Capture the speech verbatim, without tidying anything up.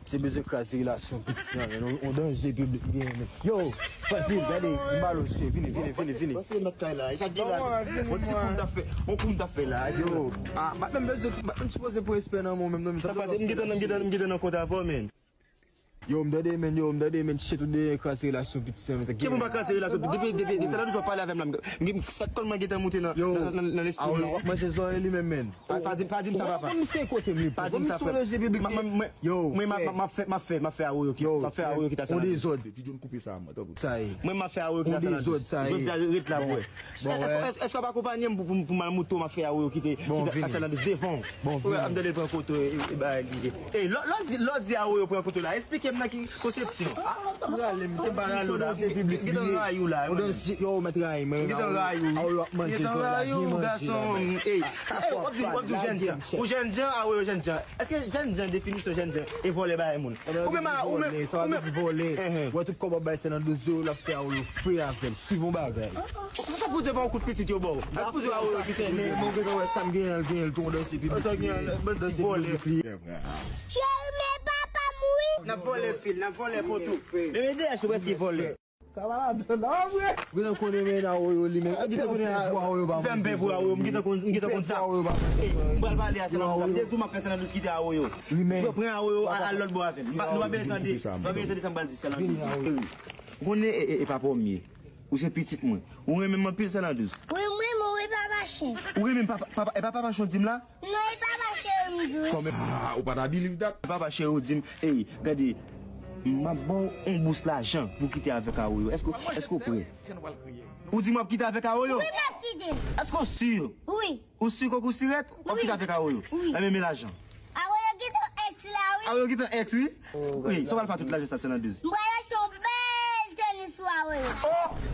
Se bezwen kraze relasyon piti an, men. On, on danje piblik li genyen, men. Yo, Fazil, gade, m ba l, vini, vini, vini, vini. Pase nan kay la, e sa gen la. On ti kou m ta fè, on kou m ta fè la. Yo, ah, m pa menm bezwen, m pa menm sipoze pran respè nan men w menm non, men sa pase, m gentan, m gentan, m gentan nan kont avè w, men. Yo, m tande, men, yo, m tande, men, shit, ou de kraze relasyon piti an, men sa. Ki pou m pa kraze relasyon, depi, depi, depi, sa la toujou pale avè m la, m, m, sa tèlman gentan moute nan, nan, nan, nan lespri m, non. Manje zòrèy li menm, men. Pa, pa di, pa di m sa, papa. Mwen, mwen, se kote m li. Pa di m sa, frè. Mwen, mwen, yo, mwen, m ap, m ap fè, m ap fè, m ap fè Awoyo kite, m ap fè Awoyo kite sa nan dous. Ti John koupe sa, mwen, tanpri. Sa ye. Mwen, m ap fè Awoyo kite sa nan dous. Jodi a, ret la pou wè. Èske, èske, èske w ap akonpanye m pou, pou, pou m al mouto, m ap fè Awoyo kite, kite sa nan dous devan w? Ou wè, m tande l pran koto, e, e, bagay li ye. E, lò, lò di, lò di Awoyo pran koto la, esplike m nan ki konsepsyon. Ah, sa prale, m te ba la lò la. Gentan rayi w la, mwen. Yo, mèt rayi, mwen. Gentan rayi w. Gentan rayi w, gason. Ey, ey, w ap di, w ap di jènjan. Ou jènjan, Awoyo jènjan. Èske jènjan, definisyon jènjan, e vòlè bagay moun? Ou menm, ou menm, sa pa vle di vòlè. Wè tout kòb w ap bay se nan dous yo, l ap fè Awoyo fre avè l. Swiv yon bagay. Sa pou di pa yon kout pitit yo ba w. Sa pou di Awoyo pitit yo. Men, men, ou gentan wè sa m genyen, l genyen, l tou yon danje piblik li ye. Danje piblik li ye. Cheri, men papa m wi. N ap vòlè fil, n ap vòlè poto. Men, men D H ou prèske vòlè. Sa pa ladan non, vre. Gentan konnen men Awoyo li menm. Gentan konnen pou Awoyo pa manje. M pè pou Awoyo, m gentan konn, m gentan konn sa. Ey, m pral pale a Sanandous. M te di w m ap fè Sanandous kite Awoyo. Pran Awoyo, al lòt bò avè l. Nou pa bezwen tande, nou pa bezwen tande sa m pral di Sanandous. Ou konnen e, e, e papa w m ye. Ou se pitit mwen. Ou renmen m anpil, Sanandous. Wi, m renmen w wi, papa chen. Ou renmen m, papa, papa, e pa papa chen w di m la? Non, e papa cheri m di w. Kòman? Ah, ou pa ta believe that? Papa cheri w di m, ey, gade, m ap ba w yon bous lajan pou w kite avèk Awoyo. Èske, èske w prè? Ou di m w ap kite avèk Awoyo? Wi, m ap kite. Èske w si? Wi. Ou si kòk ou sirèt? W ap kite avèk Awoyo? Wi. Ebyen, men lajan. Awoyo gentan ex la, wi. Awoyo gentan ex, wi. Wi, sa w pral fè tout lajan sa, Sanandous? M pral achte yon bèl tenis pou Awoyo. Oh!